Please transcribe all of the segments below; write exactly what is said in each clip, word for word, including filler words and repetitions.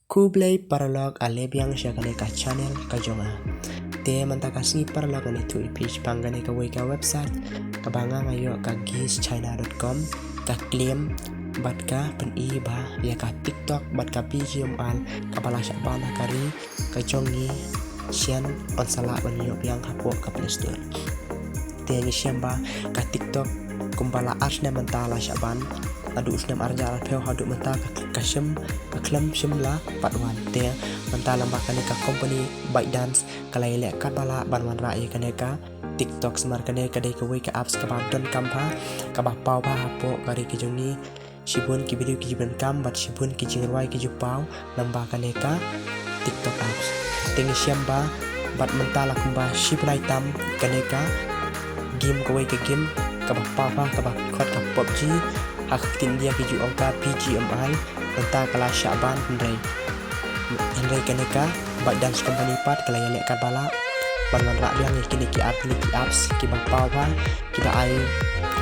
Khublei paralok, ale biang sha kane ka channel ka jong nga. Te mynta ka sngi paralok ngan ïathuh ïa phi shaphang kane kawei ka website kaba nga nga ïoh ka giz china dot com, ka claim bad ka pyni ba ïa ka TikTok bad ka B G M I kaba la shah ban ha ka ri ka jong ngi shen yn sa lah ban ïoh biang hapoh ka Play Store. Te ngi shem ba ka TikTok kumba la ar snem mynta la shah ban, naduh u snem ar hajar arphew haduh mynta ka, ka shim, ka khlem shim la pat wan. Te mynta lem ba kane ka company ByteDance ka la ïaleh katba lah ban wanrah ïa kane ka TikTok, namar kane ka dei kawei ka apps kaba donkam bha, kaba paw bha hapoh ka ri ka jong ngi. Shibun ki video ki ju donkam bad shibun ki jingrwai ki ju paw lem ba kane ka TikTok apps. Te ngi shem ba bad mynta la kumba shi bnai tam kane ka game, kawei ka game kaba paw bha kaba khot ka PUBG, ha ka ktien India ki ju ong ka B G M I, mynta ka la shah ban, hynrei, hynrei kane ka ByteDance company pat ka la ïaleh katba lah ban wanrah biang ïa kine ki ar tylli ki apps kiba paw bha, kiba ai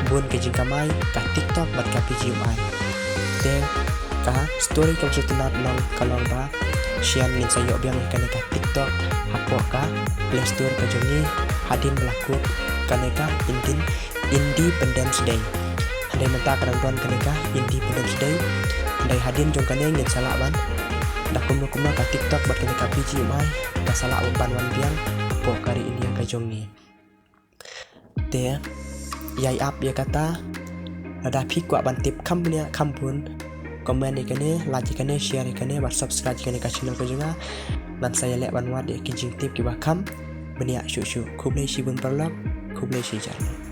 bun ka jingkamai, ka TikTok bad ka B G M I. Te ka story kaba sngewtynnat long ka long ba shen ngin sa ïoh biang ïa kane ka TikTok hapoh ka Play Store ka jong ngi hadien ba la kut kane ka Indi-, Independence Day. Hynrei mynta ka dang don kane ka Independence Day. Hynrei hadien jong kane ngin sa lah ban, da kumno kumno ka TikTok bad kane ka B G M I ka sa lah ban wan biang hapoh ka ri India ka jong ngi. Te ïai ap ïa kata. Lada phi kwah ban tip kham bniah kham bun, comment ïa kane, like ïa kane, share ïa kane bad subscribe ïa kane ka channel ka jong nga. Ngan sa ïaleh ban wad ïa ki jingtip kiba kham bniah shuh shuh. Khublei shibun paralok, khublei shihajar.